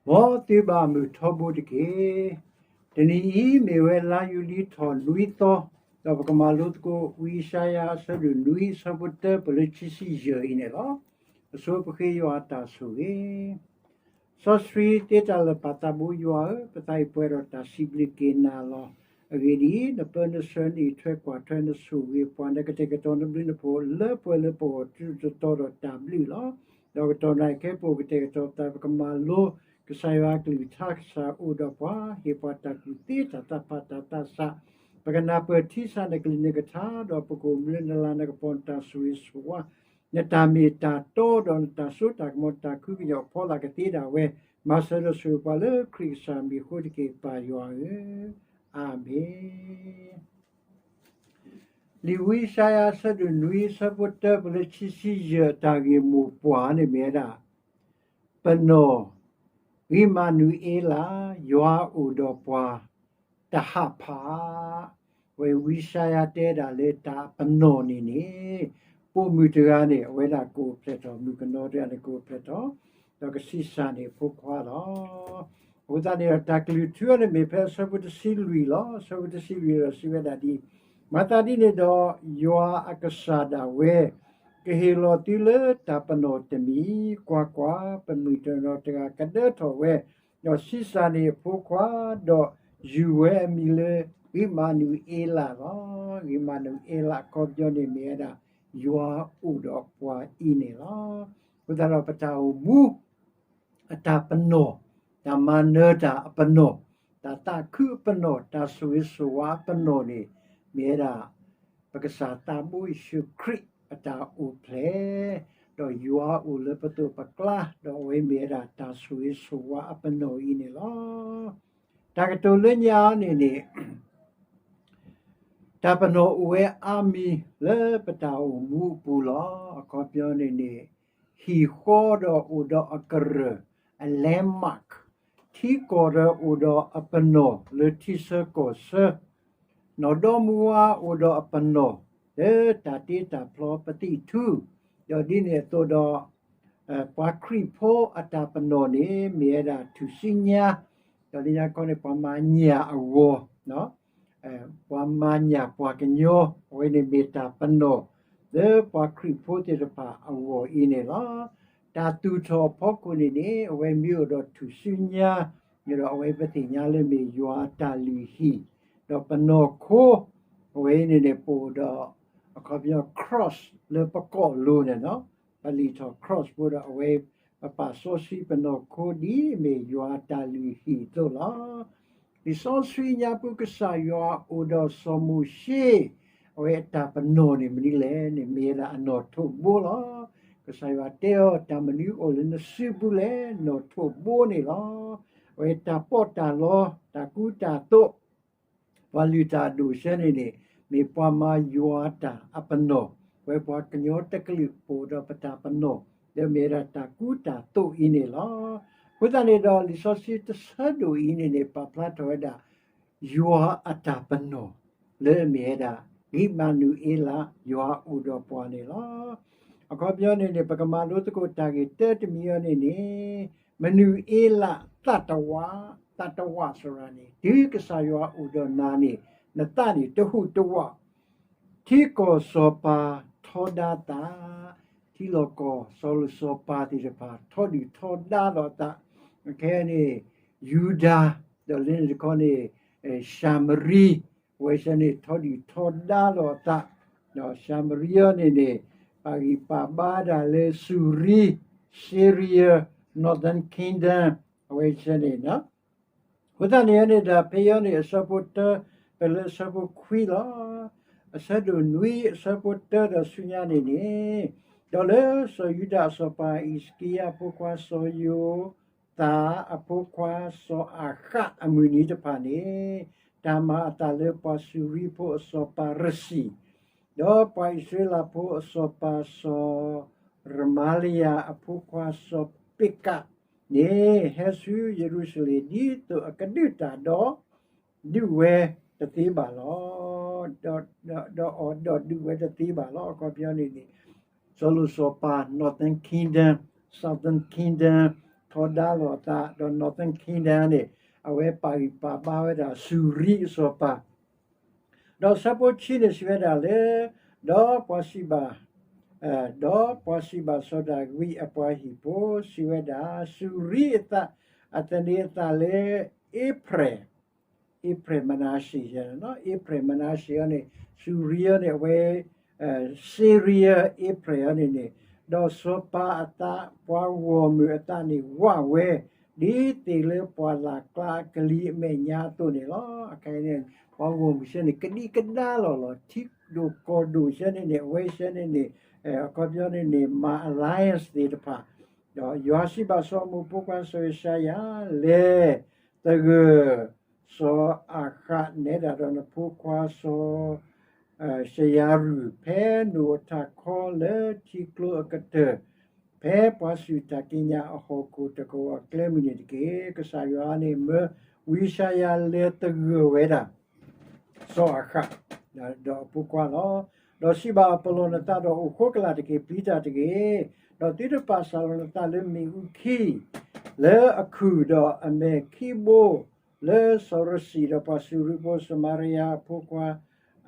မ်သုဘၣ်မုာ်ထီဘိတက့ၢ်. တနံၤအံၤမ့ၢ်ဝဲလါယူၤလံထီၣ်နွံသီ, ဒီးပကမၤလိသကိး ဝံယၡါယၤအဆၢဒိၣ်နွံ အဆၢဖိတၢ ပလၢခံဆံယဲၢ်အံၤန့ၣ်လီၤ. အဆိပဃ့ယွၤအတၢ်ဆိၣ်ဂ့ၤ. စီဆှံသ့တၢ်လၢာ်ပာ်သးဘိယွၤဧၢ, ပသးအံၤပှဲၤဒီးတၢ်စံးဘျုးက့ၤနၤလီၤ. အဂ့ၢ်ဒ်အံၤ, နပၢနဆှၢနအံးထွဲကွၢ်ထွဲနဆိၣ်ဂ့ၤပှၤ, နကတဲာ်ကတီၤနဘျုးနဖှိၣ်လၢပှဲၤလၢပဂီၢ် တုၤတတီၤဒီးတၢ်ဘျုးလီၤ. ဒီးကတီၢ်နၢ်အံၤခဲအံၤ ပကတဲာ်ကတီၤပသး ပကမၤလိ ကစၢ်ယွၤအကလုၢ်ကထါ, ကစၢ်အိၣ်ဒီးပှၤ, ဟ့ၣ်ပှၤတၢ်ကူၣ်သ့တၢ်သးဖးတၢ်သးဆး, ပကနၢ်ပၢၢ်ထံဆးနကလုၢ်နကထါ, ဒီးပကအိၣ်မူလၢနလၤနကပီၤနတၢ်ဆိၣ်ဂ့ၤဆိၣ်ဝါ, နတၢ်မ့ၢ်တၢ်တီဒီးနတၢ်စိတၢ်ကမီၤတၢ်ခုကညီၤဖီလာ်ကသ့ဒၣ်ဝဲ, မၤစၢၤဒီးဆိၣ်ဂ့ၤပှၤလၢခရံာ်ကစၢ်မံၤအဃိတက့ၢ် ပၢ်ယွၤဧၢ, အၤမ့ၣ်. လံာ်ဝံယၡါယၤအဆၢဒိၣ်နွံ အဆၢဖိတၢ ပလၢခံဆံယဲၢ် တၢ်ဂ့ၢ်မိၢ်ပှၢ်န့ၣ်မ့ၢ်ဝဲဒၣ် ပနီၢ်, ဧံၤမၤနူၤအ့လး, ယွၤအိၣ်ဒီးပှၤ, တဟးဖး. ဝဲဝံယၡါယၤတဲဒၣ်လၢတၢ်ပနီၢ်န့ၣ်န့ၣ်, ပိာ်မုၣ်တဂၤန့ၣ် အဝဲဒၣ်ကအိၣ်ဖျဲၣ်ထီၣ်, မုၣ်ကနီၤတဂၤန့ၣ်ကအိၣ်ဖျဲၣ်ထီၣ်, ဒီးကဆံးစၢ်န့ၢ်အဖိခွါလီၤ. အဃိသတးန့ၣ်ဒီး တၢ်ကလုၢ်ထူအီၤန့ၣ်မ့ၢ်ဖဲအဆၢဖိတဆံလွံၢ်လီၤ. အဆၢဖိတဆံလွံၢ်ဒီးစံးဝဲဒၣ်ဒ်အံၤ, မၤသးဒ်န့ၣ်ဒီး ယွၤအကစၢ်ဒၣ်ဝဲ ကဟ့ၣ်လီၤသုလၢတၢ်ပနီၢ်တမံၤ, ကွၢ်ကွၢ်, ပမုၣ်တနီၤတဂၤကဒၢထီၣ်ဝဲ, ဒီးဆံးစၢ်န့ၢ်အဖိခွါ, ဒီးယူၤဝဲအမံၤလၢ ဧံၤမၤနူၤအ့လးလီၤ. ဧံၤမၤနူၤအ့လး အခီပညီန့ၣ်မ့ၢ်ဝဲဒၣ် ယွၤအိၣ်ဒီးပှၤအံၤန့ၣ်လီၤ. အဃိသတးဒီးပတၢ်အိၣ်မူ အတၢ်ပနီၣ်, တၢ်မၤနၢၤတၢ်အပနီၣ်, တၢ်သးခုအပနီၣ်, တၢ်ဆိၣ်ဂ့ၤဆိၣ်ဝါအပနီၣ်န့ၣ် မ့ၢ်ဝဲဒၣ် ပကစၢ်သးဘိယ့ၣ်ၡူးခရံာ်အတၢ်အိၣ်ဖျဲၣ်, ဒီးယွၤအိၣ်လၢပသိးပကျါ, ဒီးအဝဲမ့ၢ်ဝဲဒၣ်တၢ်ဆိၣ်ဂ့ၤဆိၣ်ဝါအပနီၣ်အံၤန့ၣ်လီၤ. တၢ်ကတိၤလၢညါန့ၣ်န့ၣ် တၢ်ပနီၣ်အိၣ်ဝဲအါမံၤလၢပတၢ်အိၣ်မူအပူၤလီၤ. အခီပညီန့ၣ်န့ၣ် ဟံၣ်ဃီဒီးအိၣ်ဒီးအကရၢၢ်, a landmark, ထံကီၢ်ဒီးအိၣ်ဒီးအပနီၣ်လၢထံဆၢကီၢ်ဆၢ, နီၢ်ဒီမါဝၤအိၣ်ဒီးအပနီၣ်လၢတၢ်တ့တၢ်ဖျီပသံၣ်ထူ, ဒီးဒ်န့ၣ်အသိးဒီး ပှၤခရံာ်ဖိအတၢ်ပနီၣ်န့ၣ် မ့ၢ်ဝဲဒၣ်ထူၣ်စုညါ, ဒီးလၢညါခီန့ၣ် ပှၤမၤညၣ်အဂီၤ, ပှၤမၤညၣ်ပှၤကညီ, အဝဲန့ၣ်မ့ၢ်တၢ်ပနီၣ် လၢပှၤခရံာ်ဖိသ့ၣ်တဖၣ်အဂီၢ်အံၤန့ၣ်လီၤ. တၢ်သူၣ်ထီၣ်အဖီခိၣ်န့ၣ်န့ၣ် အဝဲမ့ၢ်အိၣ်ဒီးထူၣ်စုညါ, ဒီးအဝဲပသ့ၣ်ညါလၢမ့ၢ်ယွၤအတၢ်လုၢ်ဟံၣ်, ဒီးပနီၢ်ခိ, အဝဲအံၤန့ၣ်န့ၣ် ပအိၣ်ဒီး အခီပညီ cross လၢပကိာ်လိၤန့ၣ်လီၤ. ပလံာ်ထီၣ် cross ဖိဒီးအဝဲ ပပာ်စီဆှံပနီၢ်ခိဒ်အမ့ၢ်ယွၤအတၢ်လုၢ်ဟံၣ်အသိးလီၤ. လံာ်စီဆှံညါပူၤ ကစၢ်ယွၤအိၣ်ဒီးစီၤမိၤၡ့, အဝဲအတၢ်ပနီၣ်န့ၣ်မနုၤလဲၣ်န့ၣ် မ့ၢ်ဝဲဒၣ်အနီၣ်ထိးဘိလီၤ. ကစၢ်ယွၤတဲအီၤ တၢ်မနုၤအိၣ်လၢနစုပူၤလဲၣ်, နီၣ်ထိးဘိန့ၣ်လီၤ. အဝဲတၢ်ပီးတၢ်လီ, တၢ်ကူတၢ်သိး, ပှၤလုၢ်တၢ်အဒိၣ်အဆၢန့ၣ်န့ၣ် မ့ၢ်ပှၤမၤယွၤအတၢ်အပနီၣ်, ဝဲပှၤကညီတကလုာ်ပအိၣ်ဒီးပတၢ်ပနီၣ်, ဒီးမ့ၢ်ဝဲဒၣ်တၢ်ကူတၢ်သိးအံၤန့ၣ်လီၤ. အဃိသတးန့ၣ်ဒီး လံာ်စီဆှံတဆၢဒိၣ်အံၤန့ၣ်န့ၣ် ပာ်ဖျါထီၣ်ဝဲဒၣ် ယွၤအတၢ်ပနီၣ် လၢအမ့ၢ်ဝဲဒၣ် ဧံၤမၤနူၤအ့လး ယွၤအိၣ်ဒီးပှၤန့ၣ်လီၤ. အခီပညီန့ၣ်န့ၣ် ပကမၤလိသကိးတၢ်ဂ့ၢ်တၢတမံၤအံၤန့ၣ်န့ၣ် မနူၤအ့လး သတ္တဝါ, သတ္တဝါ ဆိုတာန့ၣ် တုၤကစၢ်ယွၤအိၣ်ဒီးနၤန့ၣ် နသးန့ၣ်တဟူးတဝး, ထံကီၢ်စီၤပၤထီဒါသး, ထံလီၢ်ကီၢ်စီၤလိၤစီၤပၤသ့ၣ်တဖၣ် ထီဒုၣ်ထီဒါလီၤအသး, ခဲအံၤန့ၣ် ယူဒၤ, ဒီးလၢန့ၣ်တခီန့ၣ် ၡၤမရံ, အဝဲဆၢန့ၣ် ထီဒုၣ်ထီဒါလီၤအသး, ဒီးၡၤမရံအံၤန့ၣ်န့ၣ် ပာ်ဂံၢ်ပာ်ဘါဒၣ်လၢစူၤရံ, Syria, Northern Kingdom, အဝဲဆၢန့ၣ် အဃိသတးန့ၣ်န့ၣ်ဒီး ဖဲအံၤန့ၣ် အဆၢဖိတၢ ပလၢအဆၢဖိခွံလီၤ. အဆၢဒိၣ်နွံ အဆၢဖိတၢဒီးဆူညါန့ၣ်န့ၣ်, ဒီးလၢစီၤယူဒၤအစီၤပၤ အံးစကံယၤအဖိခွါစီၤယိၤသးအဖိခွါစီၤအၤဃးအမုၢ်နံၤတဖၣ်န့ၣ်, တၢ်မၤအသးလၢပှၤစူၤရံဖိအစီၤပၤရစံ, ဒီးပှၤအံၣ်စရ့လးဖိအစီၤပၤစီၤရမၤလယၤအဖိခွါစီၤပ့းကး န့ၣ် ဟဲဆူယရူၤၡလ့ၣ် ဒ်သိးအကဒုးတၢ်ဒီး ဒုးဝဲတသ့ဘၣ်လီၤ. ဒီးအီၤဒီးဒုးဝဲတသ့ဘၣ်လီၤ. အခီပညီန့ၣ်န့ၣ် စီၤလိၤစီၤပၤ Northern Kingdom, Southern Kingdom, ထီဒါလီၤအသး ဒီး Northern Kingdom န့ၣ် အဝဲပာ်ဂံၢ်ပာ်ဘါဝဲဒၣ်စူၤရံအစီၤပၤ ဒီးဆၢဖိခံန့ၣ်စံးဝဲဒၣ်လၢ ဒီးပှၤစံးဘၣ် ဒီးပှၤစံးဘၣ်စီၤဒၤဝံးအပှၤဟံၣ်ဖိစံးဝဲဒၣ်, စူၤရံအသး အသန့ၤအသးလၢ အ့ဖြဲၣ်, အ့ဖြဲၣ်မနၤၡ့, အ့ဖြဲၣ်မနၤၡ့အီၤန့ၣ် စူၤရံအီၤန့ၣ် အဝဲ Syria အ့ဖြဲၣ်အီၤန့ၣ်န့ၣ်, ဒီးစီၤပၤအသး ပှၤဂီၢ်မုၢ်အသးန့ၣ်ဝးဝဲ ဒ်သိးလၢပှၢ်လၢ်ကျါအကလံၤအမဲာ်ညါအသိးန့ၣ်လီၤ. အခါန့ၣ် ပှၤဂီၢ်မုၢ်ဆၢန့ၣ် ကဒံကဒါလီၤလီၤ ထံဒိၣ်ကီၢ်ဒိၣ်ဆၢန့ၣ်န့ၣ် အဝဲဆၢန့ၣ်န့ၣ် အခီပညီန့ၣ်န့ၣ် မၤ alliance သ့ၣ်တဖၣ်, ဒီးယွၤစံးဘၣ်စီၤမိၣ်ဖိခွါစီၤယၡါယၤ လဲၤသဂၢၢ် စီၤအၤဃးနဲဒၣ်ဒီးနဖိခွါစီၤ ၡယၤရူး ဖဲနိၣ်အထးခီလၢထံကျိအကတၢၢ်, ဖဲပှၤစူၢ်တၢ်ကံးညာ်အဟီၣ်ခိၣ်တကဝီၤအကျဲမုၢ်န့ၣ်တက့ၢ်. ကစၢ်ယွၤန့ၣ်မၢဝံယၡါယၤလဲၤသဂၢၢ်ဝဲဒၣ် စီၤအၤဃး ဒီးအဖိခွါလီၤ. ဒီးစံးဘၣ်အီၤ, ပလီၢ်နသးဒီးအိၣ်ဃိကလာ်တက့ၢ်, ပျံၤတၢ်တဂ့ၤ, ဒီးသုတပာ်စၢ်လီၤနသးလၢမ့ၣ်အူခံ လၢအခုၣ်ဒီးအမဲာ်ခံဘိ လၢစီၤရစံၣ် ဒီးပှၤစူၤရံဖိ စမၤရံယၤအဖိခွါ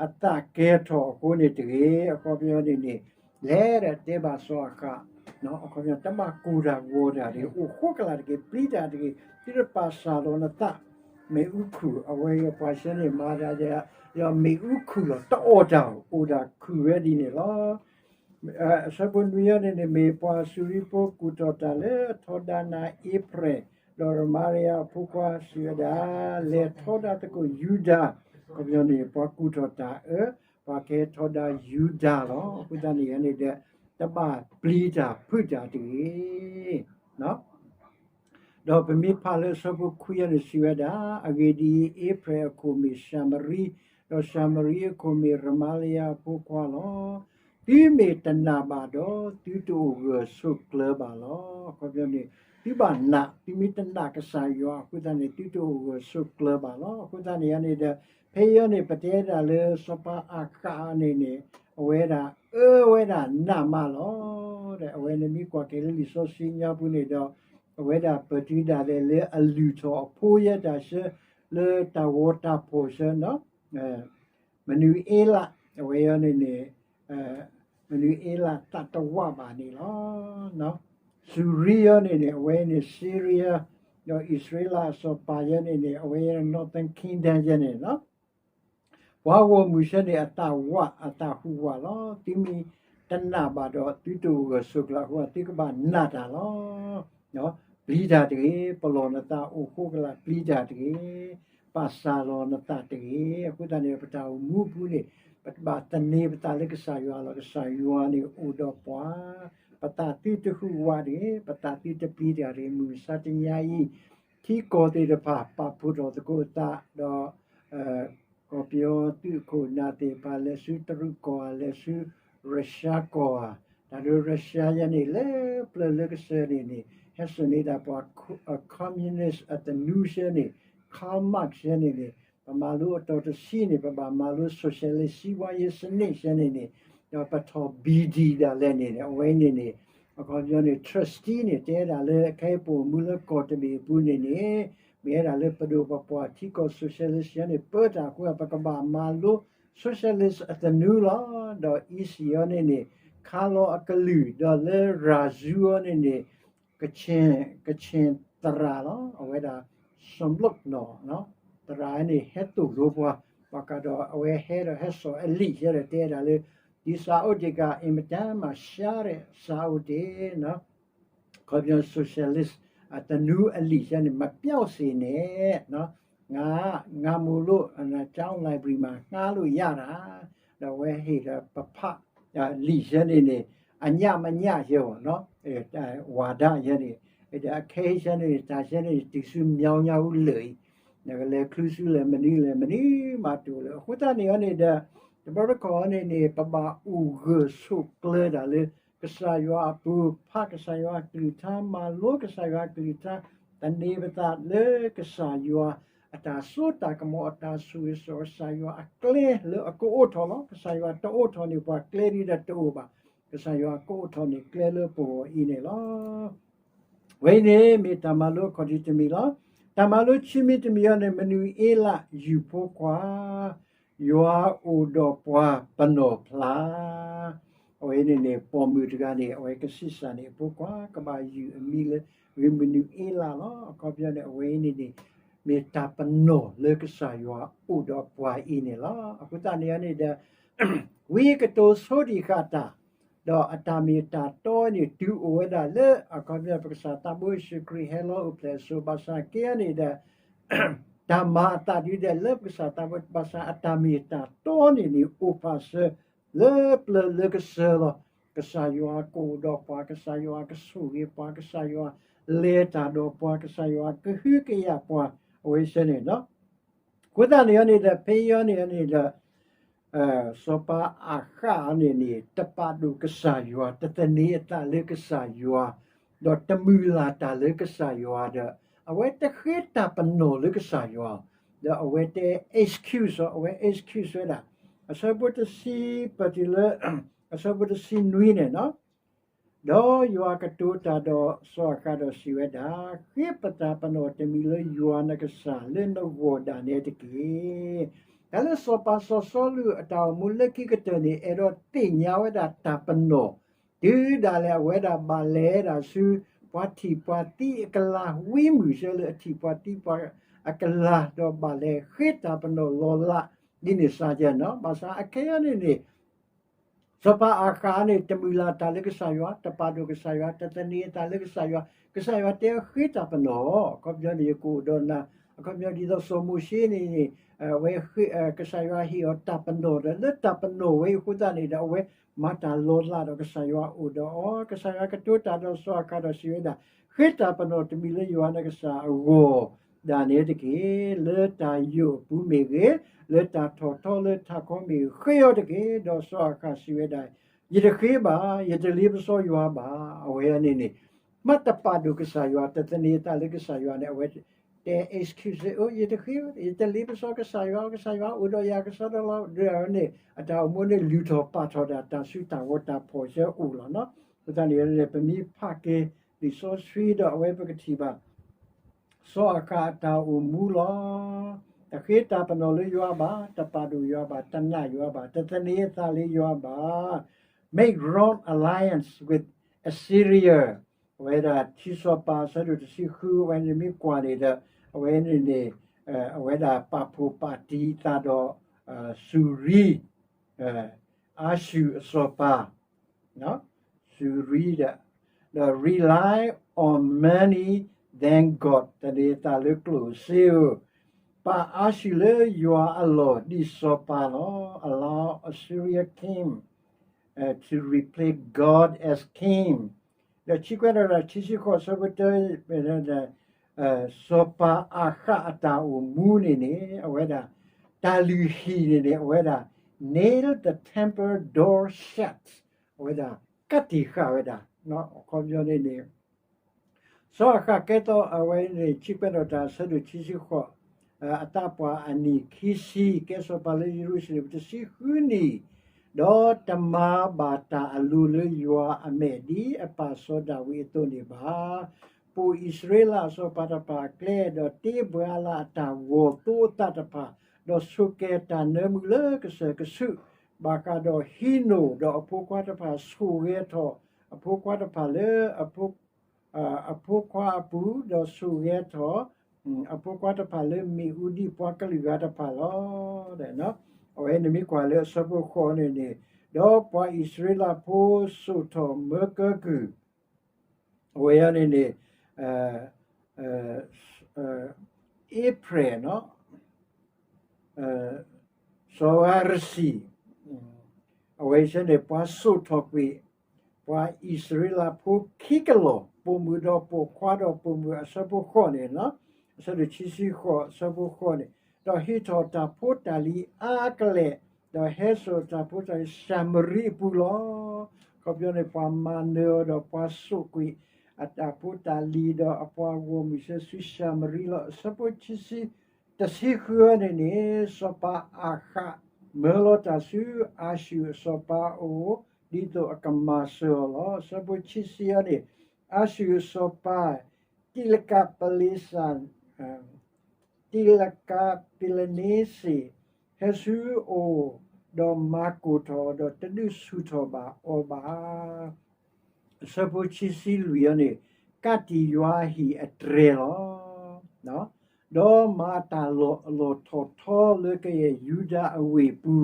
အသးကဲထီၣ်အဃိန့ၣ်တဂ့ၤ. အခီပညီန့ၣ်န့ၣ် လဲၤဒီးတဲဘၣ်စီၤအၤဃး အခီပညီ တဘၣ်ကိၢ်တၢ်ဂီၤတၢ်တဂ့ၤ, အိၣ်ဃိကလာ်တက့ၢ်, ပျံၤတၢ်တဂ့ၤ, သုတပာ်စၢ်လီၤနသး မ့ၣ်အူခုၣ်, အဝဲအံၤပှၤဆၢန့ၣ်မၤဒ် မ့ၣ်အူခုၣ်လီၤ, တအိၣ်တၢ်, အိၣ်ဒၣ်ခုၣ်ဝဲဒ်န့ၣ်လီၤ. အဆၢဖိနွံအံၤန့ၣ်န့ၣ် မ့ၢ်ပှၤစူၤရံဖိကူၣ်ထီၣ်တၢ်လၢအထီဒါနၤအ့ဖြဲၣ်, ဒီးရမၤရံယၤအဖိခွါစံးဝဲဒၣ်, လဲၤထီဒါသကိးယူဒၤ, အခီပညီန့ၣ် ပှၤကူၣ်ထီၣ်တၢ်အၢ, ပှၤကဟဲထီဒါယူဒၤလီၤ. အဃိသတးန့ၣ်န့ၣ်ဒီး တဘၣ်ပျံၤတၢ်ဖုးတၢ်တဂ့ၤ ဒီးပမ့ၢ်ဖးလၢအဆၢဖိခွံအံၤန့ၣ်စံးဝဲဒၣ်, အဂ့ၢ်ဒ်အံၤ, အ့ဖြဲၣ်အခိၣ်မ့ၢ်ၡၤမရံ, ဒီးၡၤမရံအခိၣ်မ့ၢ်ရမၤလယၤအဖိခွါလီၤ. သုမ့ၢ်တနာ်ဘၣ်ဒီး သုတအိၣ်ဂၢၢ်ဆိးကျၢၤဘၣ်လီၤ. အခီပညီန့ၣ် သုဘၣ်နာ်, သုမ့ၢ်တနာ်ကစၢ်ယွၤအဃိသတးန့ၣ် သုတအိၣ်ဂၢၢ်ဆိးကျၢၤဘၣ်လီၤ. အဃိသတးန့ၣ်န့ၣ်ဒီး ဖဲအံၤန့ၣ် ပတဲဒၣ်လၢစီၤပၤအၤဃးန့ၣ်န့ၣ် အဝဲဒၣ်အၢဝဲဒၣ်နးမးလီၤ. ဒီးအဝဲန့ၣ်မ့ၢ်ကွၢ်က့ၤလၢလံာ်စီဆှံညါပူၤန့ၣ်ဒီး အဝဲဒၣ်ပတုၤဒၣ်လဲာ်လၢအလုၢ်ထီၣ်အဖိယဲတၢ်ဆၢ လၢတၢ်ဂီၤတၢ်ဖီၣ်ဆၢ မနုၤအ့လး, အဝဲအံၤန့ၣ်န့ၣ် မနုၤအ့လးသးတဝးဘၣ်န့ၣ်လီၤ. စူၤရံအံၤန့ၣ်န့ၣ် အဝဲန့ၣ် Syria, ဒီးအံၣ်စရ့လးအစီၤပၤယဲန့ၣ်န့ၣ် အဝဲ Northern Kingdom ယဲန့ၣ်လီၤ. ပှၤဂီၢ်မုၢ်ဆၢန့ၣ် အသးဝး အသးဟူးဝးလီၤ. သုမ့ၢ်တနာ်ဘၣ်ဒီး သုတအိၣ်ဂၢၢ်ဆိးကျၢၤအဃိ သုကဘၣ်နာ်တၢ်လီၤ. ပျံၤတၢ်တဂ့ၤ, ပလီၢ်နသးအိၣ်ဃိကလာ် ပျံၤတၢ်တဂ့ၤ, ပာ်စၢ်လီၤနသးတဂ့ၤ. အဃိသတးန့ၣ် ပတၢ်အိၣ်မူအပူၤန့ၣ် ပဘၣ်သန့ၤပသးလၢကစၢ်ယွၤလီၤ. ကစၢ်ယွၤန့ၣ်အိၣ်ဒီးပှၤ, ပသးသုတဟူးဝးတဂ့ၤ, ပသးသုတပျံၤတၢ်တဂ့ၤ. မုၢ်မဆါတနံၤအံၤ ထံကီၢ်သ့ၣ်တဖၣ် ပာ်ဖှိၣ်ထီၣ်သကိးအသးဒီး ကီၢ်ပယီၤသုးခိၣ်နၢ်သ့ၣ်တဖၣ် လဲၤဆူတရူးကီၢ်ဧါ, လဲၤဆူရၢရှါကီၢ်ဧါ, တၢ်ဒီးရၢရှါယဲန့ၣ် လၢပျၢၤလၢကစၢၢ်န့ၣ်န့ၣ် ဟဲစိာ်န့ၢ်ဒၣ်ပှၤ communist အသနူဆၢန့ၣ် Karl Marx ဆၢန့ၣ်န့ၣ် ပမၤလိအတီၤတဆံန့ၣ် ပဘၣ်မၤလိ socialist စံးဝါယ့စနစ် ဆၢန့ၣ်န့ၣ် ဒီးပထီၣ်ဘံၣ်ဒံၣ်ဒၣ်လဲာ်န့ၣ် အဝဲန့ၣ်န့ၣ် အခီပညီန့ၣ် Trotsky န့ၣ် တဲဒၣ်လၢ ခဲအံၤပအိၣ်မူလၢကီၢ်တဘ့ၣ်အပူၤန့ၣ်န့ၣ် မ့ၢ်ဝဲဒၣ်လၢပဒိၣ်ပပှၢ်ထံကီၢ် socialist ဆၢန့ၣ် ပၢတၢ်အဃိ ပကဘၣ်မၤလိ socialist အသနူလီၤ. ဒီး East အံၤန့ၣ်န့ၣ် ခးလီၤအကလုၢ် ဒီးလၢရၤစူအံၤန့ၣ်န့ၣ် ကချင်, ကချင်သရၣ်လီၤ. အဝဲဒၣ် စီၤဘျိးနီၣ် သရၣ်န့ၣ် ဟဲသိၣ်လိပှၤ, ဘၣ်ဃးဒီးအဝဲဟဲဒီးဟဲစိာ်အလံာ်ဆၢဒီးတဲဒၣ်လၢ ဒီစာအုပ်တွေက အင်မတန်မှ ရှုံးတဲ့စာအုပ်တွေ, အခီပညီ socialist အသနူအလံာ်ဆၢန့ၣ် မပျောက်စေနဲ့, ငါ, ငါမို့လို့ ကျောင်း library မှာ ငှားလို့ရတာ, ဒီးအဝဲဟ့ၣ်ဒီးပဖး လံာ်ဆၢန့ၣ်န့ၣ် အညမညယဲဝဲနီၤ, ဝါဒယဲန့ၣ်, ဒီးအခဲအံၤဆၢန့ၣ်န့ၣ် တၢ်ဆၢန့ၣ် တုၤဆူ မြောင်းမြလၢာ်အံၤ, နကလဲၤချုးဆူလဲၣ်မနုၤလဲၣ်မနုၤမးတအိၣ်လၢၤ. အဃိသတးန့ၣ်န့ၣ်ဒီး တဘျီတခီၣ်န့ၣ်န့ၣ် ပဘၣ်အိၣ်ဂၢၢ်ဆိးကျၢၤတၢ်လၢ ကစၢ်ယွၤအပူၤ, ဖးကစၢ်ယွၤအကလုၢ်ကထါ, မၤလိကစၢ်ယွၤအကလုၢ်ကထါ, သန့ၤပသးလၢကစၢ်ယွၤ အတၢ်စိတၢ်ကမီၤ အတၢ်ဆိၣ်ဂ့ၤဆိၣ်ဝါ ကစၢ်ယွၤအကျဲလၢအကအိးထီၣ်လီၤ. ကစၢ်ယွၤတအိးထီၣ်န့ၣ် ပှၤကျဲဒ်ဒီးတအိၣ်ဘၣ်. ကစၢ်ယွၤကအိးထီၣ်န့ၣ် ကျဲလၢပဂီၢ်အံၤန့ၣ်လီၤ. ဝဲအံၤန့ၣ်မ့ၢ်တၢ်မၤလိအခီၣ်ထံးတမံၤလီၤ. တၢ်မၤလိခံမံၤတမံၤအံၤန့ၣ် မနုၤအ့လးယူၢ်ဖိခွါ, ယွၤအိၣ်ဒီးပှၤပနီၣ်ဖျါ. အဝဲန့ၣ်န့ၣ် ပိာ်မုၣ်တဂၤန့ၣ် အဝဲကဆံးစၢ်န့ၣ် အဖိခွါ ကဘၣ်ယုၢ်အမံၤလၢ ဂ့ၢ်မနုၤအ့လးလီၤ. အခီပညီန့ၣ် အဝဲအံၤန့ၣ်န့ၣ် မ့ၢ်တၢ်ပနီၣ်လၢကစၢ်ယွၤအိၣ်ဒီးပှၤအံၤန့ၣ်လီၤ. အဃိသတးန့ၣ်န့ၣ်ဒီး ဝံအကတိၤဆိဒံးဃာ်တၢ် ဒီးအတၢ်မ့ၢ်တၢ်တီန့ၣ် တုၤအိၣ်ဝဲဒၣ်လၢ အခီပညီပကစၢ်သးဘိယ့ၣ်ၡူးခရံာ်ဟဲလီၤအိၣ်ဖျဲၣ်အစိၤ ဘၣ်ဆၣ်က့န့ၣ်ဒီး တၢ်မၤအသးဒ်လဲၣ်လၢပကစၢ်သးဘိ ဘၣ်ဆၣ်အတၢ်မ့ၢ်တၢ်တီန့ၣ်န့ၣ် အိၣ်ပာ်စၢၤ လၢပျၢၤလၢကစၢၤလီၤ. ကစၢ်ယွၤကအိၣ်ဒီးပှၤ, ကစၢ်ယွၤကဆိၣ်ဂ့ၤပှၤ, ကစၢ်ယွၤလဲၤတၢ်ဒီးပှၤ, ကစၢ်ယွၤကဟုကယာ်ပှၤ, အဝဲစ့ၢ်န့ၣ်လီၤ. အဃိသတးန့ၣ်န့ၣ်ဒီး ဖဲအံၤန့ၣ်န့ၣ်ဒီး စီၤပၤအၤဃးန့ၣ်န့ၣ် တပာ်ဒိၣ်ကစၢ်ယွၤ, တသန့ၤအသးလၢကစၢ်ယွၤ, ဒီးတမုၢ်လၢ်တၢ်လၢကစၢ်ယွၤဒီး အဝဲတဃ့တၢ်ပနီၣ်လၢကစၢ်ယွၤ, ဒီးအဝဲတဲ excuse အီၤ, အဝဲ excuse ဝဲဒၣ်, အဆၢဖိတဆံ ပတုၤလၢ အဆၢဖိတဆံနွံန့ၣ်လီၤ. ဒီးယွၤကတိၤတၢ်ဒီးစီၤအၤဃးဒီးစံးဝဲဒၣ်, ဃ့ပတၢ်ပနီၣ်တမံၤလၢယွၤနကစၢ်လၢနဂီၢ်ဒၣ်နဲတက့ၢ်. တၢ်လၢစီၤပၤစီၤစီလူးအတၢ်အိၣ်မူလၢခံကတၢၢ်န့ၣ် အဲၣ်ဒိးသ့ၣ်ညါဝဲဒၣ်တၢ်ပနီၣ်, တုၤဒၣ်လဲာ်အဝဲဒၣ်ဘၣ်လဲၤဒၣ်ဆူ ပှၤထံၣ်ပှၤသံအကလၤ ဝံမုၢ်ဆၢလၢအထံၣ်ပှၤသံပှၤအကလၤ ဒီးဘၣ်လဲၤဃ့တၢ်ပနီၣ်လီၤလး ဒ်န့ၣ်စ့ၢ်ကီးန့ၣ်လီၤ. ဘၣ်ဆၣ်အခဲအံၤန့ၣ်န့ၣ် စီၤပၤအၤဃးန့ၣ် တမုၢ်လၢ်တၢ်လၢကစၢ်ယွၤ, တပာ်ဒိၣ်ကစၢ်ယွၤ, တသန့ၤအသးလၢကစၢ်ယွၤ, ကစၢ်ယွၤတဲအီၤဃ့တၢ်ပနီၣ်, အခီပညီန့ၣ် ယကအိၣ်ဒီးနၤ, အခီပညီဒ်သိးစီၤမိၤၡ့န့ၣ်န့ၣ် အဝဲ ကစၢ်ယွၤဟ့ၣ်အီၤတၢ်ပနီၣ်ဒီး လၢတၢ်ပနီၣ်ဝဲအံၤအဃိသတးန့ၣ်ဒီး အဝဲမၤတၢ်လီၤလးဒီးကစၢ်ယွၤအိၣ်ဒီးအီၤ, ကစၢ်ယွၤကတိၤတၢ်ဒီးစီၤအၤဃးဒီးစံးဝဲဒၣ်, ဃ့တၢ်ပနီၣ်တမံၤလၢယွၤနကစၢ်အဂီၢ် ဒၣ်နဲတက့ၢ်. လၢတၢ်ယိာ်အပူၤမ့ၢ်ဂ့ၤ, လၢတၢ်ထီၣ်ထီလၢထးခီမ့ၢ်ဂ့ၤ ဃ့အီၤတက့ၢ်. ဒီးစီၤအၤဃးစံးဝဲဒၣ်, ယတဃ့ဘၣ်, ယတလ့ပစီယွၤဘၣ်. အဝဲန့ၣ်န့ၣ် မ့ၢ်တပာ်ဒိၣ်ကစၢ်ယွၤ, တသန့ၤအသးလၢကစၢ်ယွၤန့ၣ် အဝဲတဲ excuse အိၣ်, ယတဃ့, ယတလ့ပစီကစၢ်ယွၤ, ကစၢ်ယွၤအိၣ်ဒီးယၤကစီဒီလီၤ. ဒီးန့ၣ် အတၢ်အိၣ်မူန့ၣ် လုၢ်ထီၣ်ပာ်ထီၣ်ဒၣ်တၢ်စုတၢ်ဂီၤတၢ်ဖီၣ်ဆၢအိၣ်လီၤ. အဃိသတးန့ၣ် ပမ့ၢ်ဖးက့ၤလံာ်စီဆှံဒီး အဝဲပကထံၣ်ဘၣ် စီၤအၤဃးအတၢ်အိၣ်မူလီၤ. တဃ့တၢ်ပနီၣ်လၢယွၤဘၣ်, တပာ်ဒိၣ်ယွၤဘၣ်, တနာ်ယွၤဘၣ်, တသန့ၤအသးလၢယွၤဘၣ်. Make wrong alliance with Assyria. အဝဲဒၣ်ထံစီၤပၤအဆၢဒိၣ်တဆံဃု အဝဲန့ၣ်မ့ၢ်ကွၢ်န့ၣ်ဒီး အဝဲန့ၣ်န့ၣ် အဝဲဒၣ်ပာ်ဖှိၣ်ပာ်တံၢ်အသးဒီး စူၤရံ အၤၡူၢ်အစီၤပၤ စူၤရံဒီး rely on money than God သန့ၤအသးလၢကျိၣ်စ့ဧိၤ, ပာ်အၤၡူၢ်လၢယွၤအလီၢ်ဒ်စီၤပၤလီၤ. Allow Assyria king to replace God as king. ဒီးခံကွဲးဒီးတၢ်ခံဆံဃိး အဆၢဖိတၢ စီၤပၤအၤဃးအတၢ်အိၣ်မူန့ၣ်န့ၣ် အဝဲဒၣ် တၢ်လုၢ်ဟံၣ်န့ၣ်န့ၣ် အဝဲဒၣ် nail the temple door shut အဝဲဒၣ် ကးတံာ်ဃာ်ဝဲဒၣ် အခီပညီန့ၣ်န့ၣ် စီၤအၤဃးကဲထီၣ်အဝဲန့ၣ် ခံကွဲးဒီးတၢ်အဆၢဒိၣ်ခံဆံဃိး အသးပှၢ်အနံၣ်ခံဆံ ကဲစီၤပၤလၢယရူၤၡလ့ၣ်တဆံဃုနံၣ်, ဒီးတမၤဘၣ်တၢ်အလိၤလၢယွၤအမဲာ်ဒ်အပၢ်စီၤဒၤဝံးအသိးန့ၣ်ဘၣ်. ပိာ်အံၣ်စရ့လးအစီၤပၤတဖၣ်အကျဲ ဒီးတ့ဘှါလၢအတၢ်ဂီၤသိအသးတဖၣ်, ဒီးဆိၣ်ကဲၤတၢ်နၢမူလၢကစၢၢ်ကဆူး, ဘၣ်ဃးဒီးဟံးနိၣ်, ဒီးအဖိခွါတဖၣ်ဆိၣ်ဂဲၤထီၣ်အဖိခွါတဖၣ်လၢ အဖိခွါအပူၤ, ဒီးဆိၣ်ဂဲၤထီၣ် အဖိခွါတဖၣ်လၢမ့ၣ်အူဒ်ပှၤကလုာ်ဂၤတဖၣ်လီၤ. အဝဲန့ၣ်မ့ၢ်ကွၢ်လၢအဆၢဖိဃိးန့ၣ်န့ၣ်, ဒီးပှၤအံၣ်စရ့လးဖိစိာ်ထီၣ်မၢကၢကုၢ်, အဝဲန့ၣ်န့ၣ် အ့ဖြဲၣ် စီၤဝါရစံ, အဝဲဆဲန့ၣ် ပှၤစိာ်ထီၣ်ကွံာ် ပှၤအံၣ်စရ့လးဖိခံကလီၢ်, ပိာ်မုၣ်ဒီးပိာ်ခွါဒီးပိာ်မုၣ် အဆၢဖိဃိးန့ၣ်, အဆၢဒိၣ်ခံဆံဃိး အဆၢဖိဃိးန့ၣ်, ဒီးဟ့ၣ်ထီၣ်တၢ်ဖိတၢ်လံၤအါကလဲာ်, ဒီးဟဲစိာ်တၢ်ဖိတၢ်လံၤၡၤမရံအပူၤလီၤ. အခီပညီန့ၣ် ပှၤမၤနၢၤအီၤဒီးပှၤစိာ်ကွံာ် အတၢ်ဖိတၢ်လံၤဒီးအပှၤဂီၢ်မုၢ်ဆၢဆူၡၤမရံလီၤ. အဆၢဖိခံဆံ တဆံဃုန့ၣ်န့ၣ်, စီၤပၤအၤဃး မၢလီၤတၢ်ဆူအၤၡူၢ်အစီၤပၤအအိၣ်, ဒ်သိးအကမၤစၢၤအီၤလီၤ. အဆၢဖိခံဆံအံၤန့ၣ်, အၤၡူၢ်အစီၤပၤ တံလကၤပလ့စၢ် တံလကၤပလ့စ့ၣ် ဟဲဆူအအိၣ်, ဒီးမၤကိၢ်ထီၣ်အီၤ, ဒီးတဒုးဆူၣ်ထီၣ်ဘၣ်အီၤဘၣ်. အဆၢဖိခံဆံလွံၢ်အံၤန့ၣ်, ကးတံာ်ယွၤအဟံၣ်အတြဲၤလီၤ. ဒီးမၤအတၢ်လီၢ်ထီၣ်ထီလၢကယဲၢ်ယူဒၤအဝ့ၢ်ပူ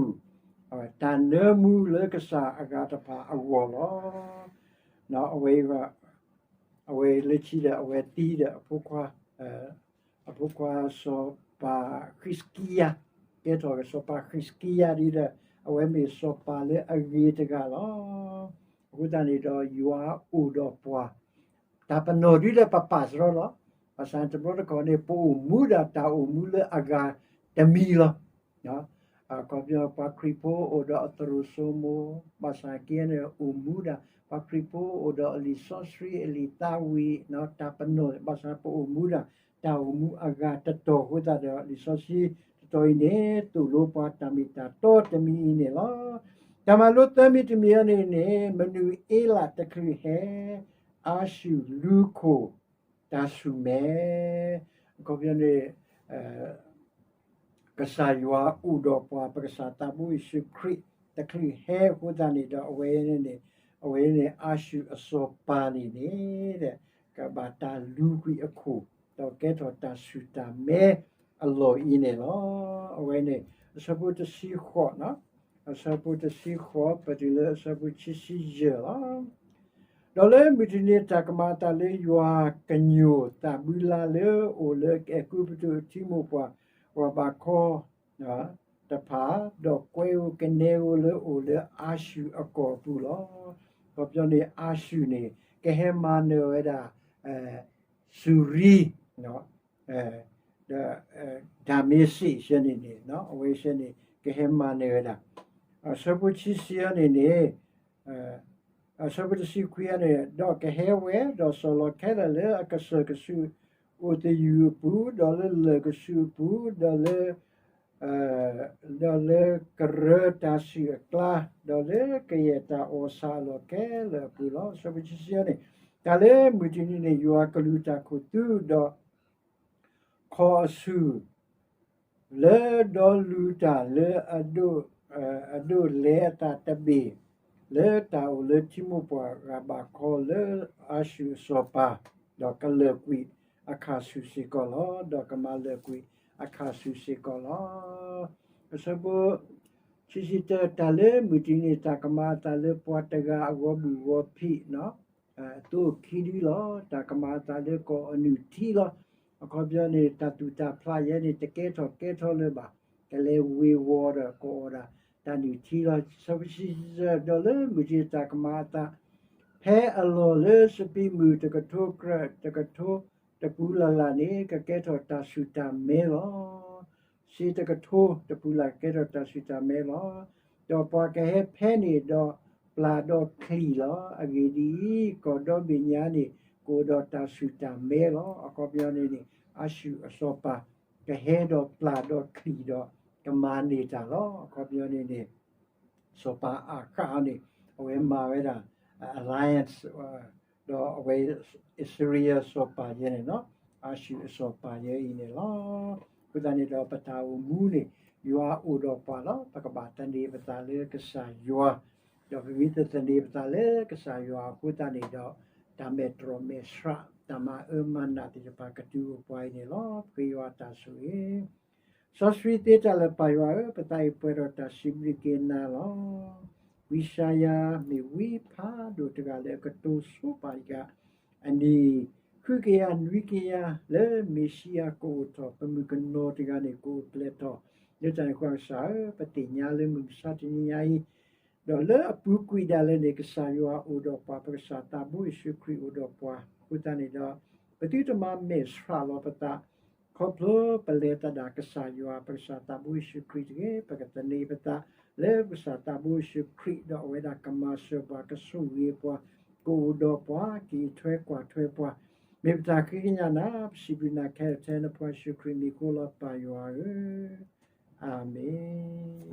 ၤ, တၢ်နၢမူလၢကစၢ်အဂၤတဖၣ်အဂီၢ်လီၤ. အဝဲ အဝဲလၢခံဒီးအဝဲသံဒီး အဖိခွါ စီၤပၤဃံးစကံယၤ, ကဲထီၣ်စီၤပၤဃံးစကံယၤဒ်ဒီး အဝဲမ့ၢ်စီၤပၤလၢအဂ့ၤတဂၤလီၤ. အဃိသတးန့ၣ်ဒီး ယွၤအိၣ်ဒီးပှၤ, တၢ်ပနီၣ်ဒ်ဒီးပပာ်စရီလီၤ. ဘၣ်ဆၣ်တဘျီတခီၣ်န့ၣ် ပအိၣ်မူဒၣ်တၢ်အိၣ်မူလၢအဂၤတမံၤလီၤ. အခီပညီ ပှၤခရံာ်ဖိအိၣ်ဒီးအသရိာ်စိမိၤ, ဘၣ်ဆၣ်က့န့ၣ် အိၣ်မူဒၣ်, ပှၤခရံာ်ဖိအိၣ်ဒီးအလံာ်စီဆှံအလံာ်သးဝံၣ်, တၢ်ပနီၣ် ဘၣ်ဆၣ်ပအိၣ်မူဒၣ် တၢ်အိၣ်မူအဂၤတတီၤအဃိသတးဒီး လံာ်စီဆှံတတီၤအံၤန့ၣ် သိၣ်လိပှၤတၢ်မ့ၢ်တၢ်တီတမံၤအံၤန့ၣ်လီၤ. တၢ်မၤလိသၢမံၤတမံၤအံၤန့ၣ်န့ၣ် မနုၤအ့လးတချုးဟဲ အၤၡူၢ်လူၤခိၣ်တၢ်ဆူၣ်မဲ, အခီပညီန့ၣ် ကစၢ်ယွၤအိၣ်ဒီးပှၤ ပကစၢ်သးဘိယ့ၣ်ၡူးခရံာ် တချုးဟဲအဃိသတးန့ၣ်ဒီး အဝဲန့ၣ် အဝဲန့ၣ် အၤၡူၢ်အစီၤပၤန့ၣ်န့ၣ် ကဘၣ်တၢ်လူၤကွံာ်အခိၣ် ဒီးကဲထီၣ်တၢ်ဆူၣ်တၢ်မဲအလီၢ်အံၤန့ၣ်လီၤ. အဝဲန့ၣ် အဆၢဖိတဆံဃိး, အဆၢဖိတဆံဃိး ပတုၤလၢအဆၢဖိခံဆံယဲၢ်လီၤ. ဒီးလၢမုၢ်တနံၤတၢ်ကမၤအသးလၢယွၤကညိၣ်သးဘုလါလၢအအိၣ်လၢအဲၤကူပတူးအထံမိၢ်ပှၢ် ပှၤဘးခီတဖၣ်, ဒီးကွဲဧိၤကနဲဧိၤလၢအအိၣ်လၢအၤၡူၢ်အကီၢ်အပူၤလီၤ. အခီပညီန့ၣ် အၤၡူၢ်န့ၣ် ကဟဲမၤနၢၤဝဲဒၣ် စူၤရံ ဒီး ဒၤမ့းစ့း ဆဲန့ၣ်န့ၣ် အဝဲဆဲန့ၣ် ကဟဲမၤနၢၤဝဲဒၣ် အဆၢဖိခံဆံအံၤန့ၣ်န့ၣ် အဆၢဖိတဆံခွံအံၤန့ၣ် ဒီးကဟဲဝဲ ဒီးစီၢ်လီၤခဲလၢာ်လၢအကစၢၢ်ကဆူးအိၣ်သယုၢ်အပူၤ, ဒီးလၢလၢၢ်ကဆူးအပူၤ, ဒီးလၢ ဒီးလၢကရၢတၢ်ဆူၣ်အကျါ, ဒီးလၢကယဲၢ်တၢ်အီၣ်ဆၣ်အလီၢ်ခဲလၢာ်အပူၤလီၤ. အဆၢဖိခံဆံအံၤန့ၣ် တၢ်လၢမုၢ်တနံၤန့ၣ် ယွၤကလူၤတၢ်ခိၣ်သူဒီး ခီအဆူၣ် လၢဒီလူၤတၢ်လၢ အဒိးလဲအသးတဘ့ၣ် လၢတၢ်အိၣ်လၢထံမိၢ်ပှၢ်ဂၤဘးခီလၢအၤၡူၢ်အစီၤပၤ, ဒီးကလၢာ်ကွံာ်အခၣ်ဆူၣ်စ့ၢ်ကီးလီၤ. ဒီးကမၤလၢာ်ကွံာ်အခၣ်ဆူၣ်စ့ၢ်ကီးလီၤ. အဆၢဖိခံဆံတၢ တၢ်လၢမုၢ်တနံၤန့ၣ် တၢ်ကမၤအသးလၢပှၤတဂၤအဂီၢ်ဘုၣ်ဂီၢ်ဖံး အသိခံဒုလီၤ. တၢ်ကမၤအသးလၢကီၢ်အနုၢ်ထံလီၤ. အခီပညီန့ၣ် တၢ်သူၣ်တၢ်ဖျးယဲန့ၣ် တကဲထီၣ်ကဲထီလၢၤဘၣ်. ကလဲၤဝ့ၤဝီၤဒီးကအိၣ်ဒၣ်တၢ်နုၢ်ထံလီၤ. ဆၢဖိခံဆံတၢ ဒီးလၢမုၢ်တနံၤတၢ်ကမၤအသး ဖဲအလီၢ်လၢစပံးမုၢ်တကထိကြၢးတကထိတပူၤလၢ်လၢ်န့ၣ် ကကဲထီၣ်တၢ်ဆူၣ်တၢ်မဲလီၤ. စ့တကထိတပူၤလၢ်ကကဲထီၣ်တၢ်ဆူၣ်တၢ်မဲလီၤ. ဒီးပှၤကဟဲဖဲန့ၣ်ဒီးပျၢ်ဒီးချံၣ်လီၤ. အဂ့ၢ်ဒ်အံၤ, ကီၢ်ဒီဘ့ၣ်ညါန့ၣ် ကအိၣ်ဒီးတၢ်ဆူၣ်တၢ်မဲလီၤ. အခီပညီန့ၣ်န့ၣ် အၤၡူၢ်အစီၤပၤ ကဟဲဒီးပျၢ်ဒီးချံၣ်ဒီး ကမၤန့ၢ်တၢ်လီၤ. အခီပညီန့ၣ်န့ၣ် စီၤပၤအၤဃးန့ၣ် အဝဲမၤဝဲဒၣ် alliance ဒီးအဝဲ အ့စရ့လးစီၤပၤယဲန့ၣ်လီၤ. အၤၡူၢ်အစီၤပၤယဲအံၤန့ၣ်လီၤ. အဃိသတးန့ၣ်ဒီးပတၢ်အိၣ်မူန့ၣ် ယွၤအိၣ်ဒီးပှၤလီၤ. ပကဘၣ်သန့ၤပသးလၢကစၢ်ယွၤ, ဒီးပမ့ၢ်တသန့ၤပသးလၢကစၢ်ယွၤအဃိသတးန့ၣ်ဒီး တၢ်မဲာ်တြီမဲာ်ဆှး တၢ်မၤအၢမၤနးသ့ၣ်တဖၣ်ကတုၤအိၣ်ပှၤအံၤန့ၣ်လီၤ. ပဃ့ယွၤတၢ်ဆိၣ်ဂ့ၤ စီဆှံသ့တၢ်လၢပၢ်ယွၤဧၢ, ပသးအံၤပှဲၤဒီးတၢ်စံးဘျုးက့ၤနၤလီၤ. ဝံယၡါယၤမ့ၢ်ဝံဖးဒိၣ်တဂၤလၢအကတိၤဆိပာ်တဂၤ, အနံၣ်ဃုကယၤနွံကယၤလၢမ့ၣ်ၡံအၤကအိၣ်ထီၣ်, ပမုၣ်ကနီၤတဂၤန့ၣ်ကအိၣ်ဖျဲၣ်ထီၣ်, လၢတၢ်န့ၣ်အဃိကစၢ်ဧၢ, ပသ့ၣ်ညါလၢမုၢ်မဆါတနံၤညါအံၤ ဒီးလၢအပူၤကွံာ်ဒၣ်လဲာ်န့ၣ် ကစၢ်ယွၤအိၣ်ဒီးပှၤ, ပကစၢ်သးဘိယ့ၣ်ၡူးခရံာ်အိၣ်ဒီးပှၤအဃိသတးန့ၣ်ဒီး, ပသုတမၤမဲာ်ဆှးလီၤပသး, ခီဖျိပလဲၤသဒၣ်ကစၢ်ယွၤ, ပကစၢ်သးဘိယ့ၣ်ၡူးခရံာ်တဂ့ၤ. ပကသန့ၤပသးလၢပကစၢ်သးဘိယ့ၣ်ၡူးခရံာ်, ဒီးအဝဲဒၣ်ကမၤစၢၤပှၤ, ကဆိၣ်ဂ့ၤပှၤ, ကအိၣ်ဒီးပှၤ, ကအံးထွဲကွၢ်ထွဲပှၤ, မ့ၢ်ပတၢ်ဃ့ကညးနၤ, ပစံးဘျုးနၤခဲလၢာ်ထဲနဖိယ့ၣ်ၡူးခရံာ်မံၤဃိလီၤ ပၢ်ယွၤဧၢ, အၤမ့ၣ်.